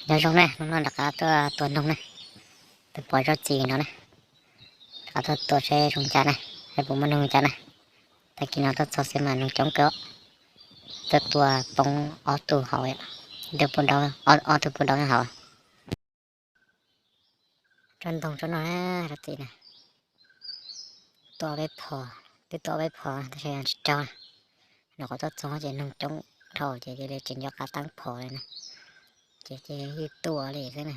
Nyob zoo na, hnub no rov qab tuaj tua noog na, tuaj pom tsob txiv no na, rov qab tuaj tua seb zoo cas na, seb puas muaj noog cas na. Tag kis no tuaj txog xwb mas noog coob kawg, tuaj tua poob ob tug hauv, ib tug pub dawb, ob tug pub dawb hauv. Tsob ntoo tsob no na, tsob txiv na, tua peb phom, twb tua peb phom tab sis tsis raug. Nyuam qhuav tuaj txog ces noog coob dhau ces cia li tsis nco qab teeb phom li na, ces cia li tua li xwb na.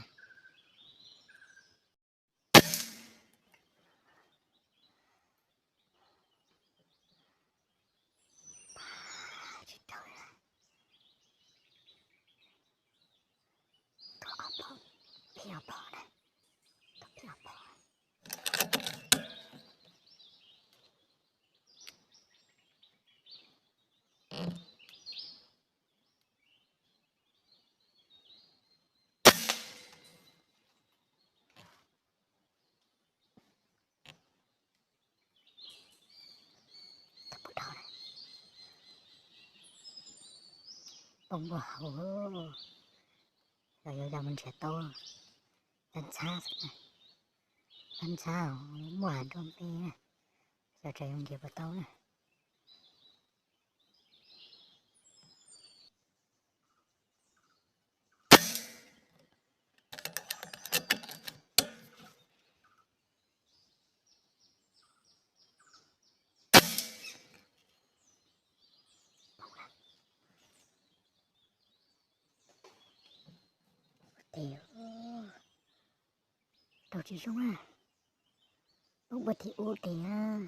Poob npua hauv, los yuav yog mus nrhiav tau. Tab ntxhab, tab ntxhab muaj nroj npe na, xyov tsam yuav nrhiav puas tau na. Raug tsis zoo na, poob npua thib ub tiag.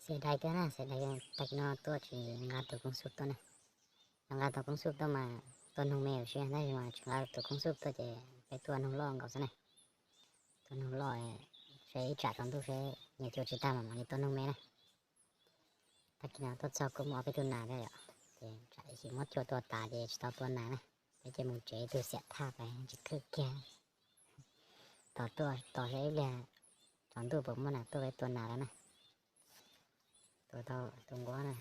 Xiam dais kawg na, xiam dais, tag kis no tuaj tsis nqa tus koob xub tuaj na. Yog nqa tus koob xub tuaj mas tua noog me ua si, tab sis mas tsis nqa tus koob xub tuaj ces peb tua noog loj nkaus xwb na. Tua noog loj, seb ib tsam tsaus ntuj seb nyias cua tsis tag mas mam li tua noog me na. Tag kis no tuaj txog kuj muaj ob peb tug nas thiab yom, ces tsam sim muab cua tua tas ces tsis tau tua nas na. Peb cia mus tsev, ib tug xiam thaj pais tsis khwb kiag. Tos tuaj tos seb ib pliag tsaus ntuj puas muaj nas tuaj peb tua nas lawm na. Tua tau tus nquab na,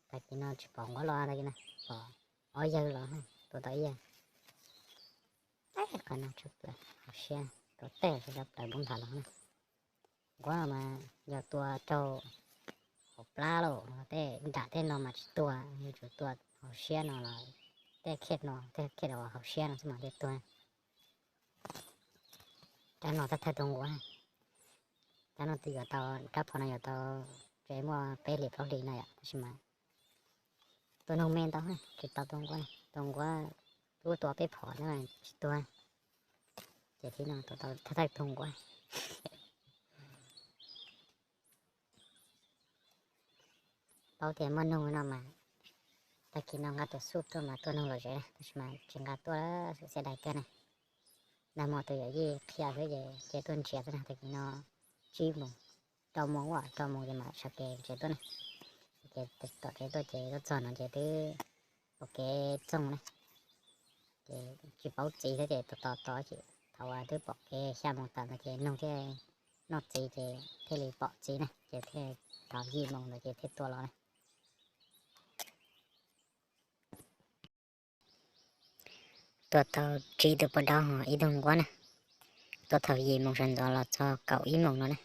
tag kis no tsis pom nquab los tag kis no, pom ob yawg los na, tua tau ib yawg. Qhov no tshaj plaws hauv siab, tua tej tshaj plaws npoob nthav los na. Nquab no mas yog tua raug hauv plab lauj, tej nram tej no mas tsis tua, yuav tsum tua hauv siab no los tej khiaj no, tej khiaj uas hauv siab no xwb mas thiaj tuag. Rab no thawj thawj tus nquab, rab no twb yuav tau, rab phom no yuav tau tsev muaj peb hlis plaub hlis no yom, tab sis mas tua noog me ntau tsis tau tus nquab, tus nquab twb tua peb phom no tsis tuag. Ces thiab no tua tau thawj thawj tus nquab. Paub tias muaj noog no mas tag kis no nqa tus xuj tuaj mas tua noog lom zem na, tab sis mas tsis nqa tuaj, xyov xyov dais kawg na. Nag hmo tus yawm yij qhia xwb ces tuaj nrhiav xwb na, tag kis no tsib moos, rau moos ua rau moos ces mam sawv kev tsev tuaj na. Sawv kev tom tsev tuaj ces tuaj txog no ces twb pom kev txoog na, ces tsis paub txiv thiab ces tos tos tos ces thaum uas twb pom kev xya moos tawm ntawd ces noog thiaj noj txiv ces thiaj li pom txiv na, ces thiaj thaum yim moos ntawd ces thiaj tua los na. Tua tau tsib tug poj daub ib tug nquab na. Tua thaum yim moos sawv ntxov los txog kaum ib moos no na.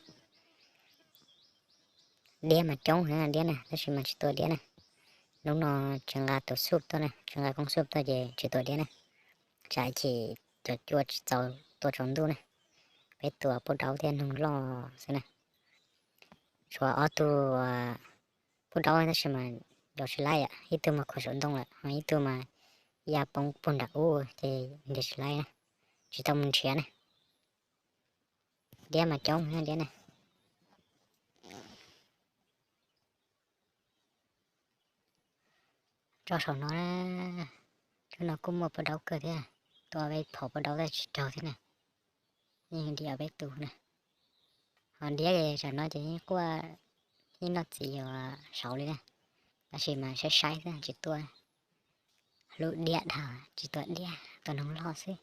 Diab mas coob heev diab na, tab sis mas tsis tua diab na. Hnub no tsis nqa tus xuj tuaj na, tsis nqa koob xuj tuaj ces tsis tua diab na. Tsam ib chim cov cua tsis txaus tua tsaus ntuj na. Peb tua poj daub thiab noog loj xwb na. Tshuav ob tug poj daub tab sis mas yos tsis laib, ib tug mas khuam saum ntoo lawm, ho ib tug mas ya poob puag nram ub ces nrhiav tsis laib na, tsis tau mus nrhiav na. Diab mas coob diab na. Tso saum no, tsob no kuj muaj poj daub kawg thiab, tua peb phom poj daub tsis raug thiab na, yeej diab peb tus na. Ho diab es tam no ces yeej quaj, yeej noj txiv yuav saud li na, tab sis mas saib saib xwb tsis tua. Hlub diab dhau, tsis tua diab, tua noog loj xwb.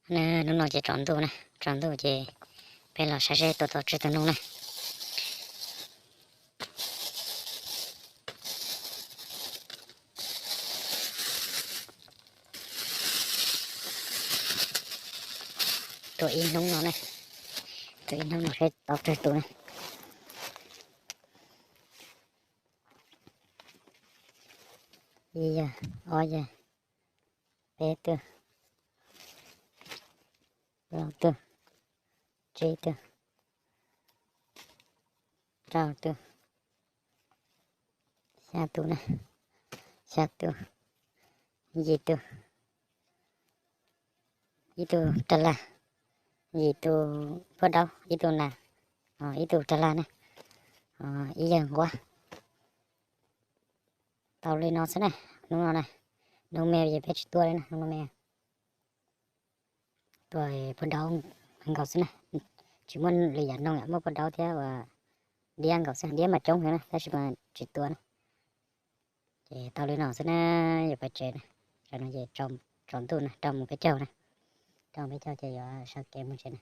Hnub no ces tsaus ntuj na, tsaus ntuj ces peb los saib seb tua tau tsawg tus noog na. Tua ib hnub no na, tua ib hnub no seb tau tsawg tus na. Ib yawg, ob yawg, peb tug, plaub tug, tsib tug, rau tug, xya tus na, xya tus, yim tus, ib tug rag lag, yim tus poj daub, ib tug nas, ib tug rag lag na, ib yawg nquab. Tau li no xwb na, hnub no na, hnub me ces peb tsis tua li na, hnub me tua poj daub nkaus xwb na, tsis muaj lwm yam noog yom, muaj poj daub thiab uas diab nkaus xwb, diab mas coob heev na tab sis mas tsis tua na. Ces tau li no xwb na, yuav pais tsev na, tam no ces tsaus ntuj na, rau mus peb caug na, rau mus peb caug ces yuav sawv kev mus tsev na.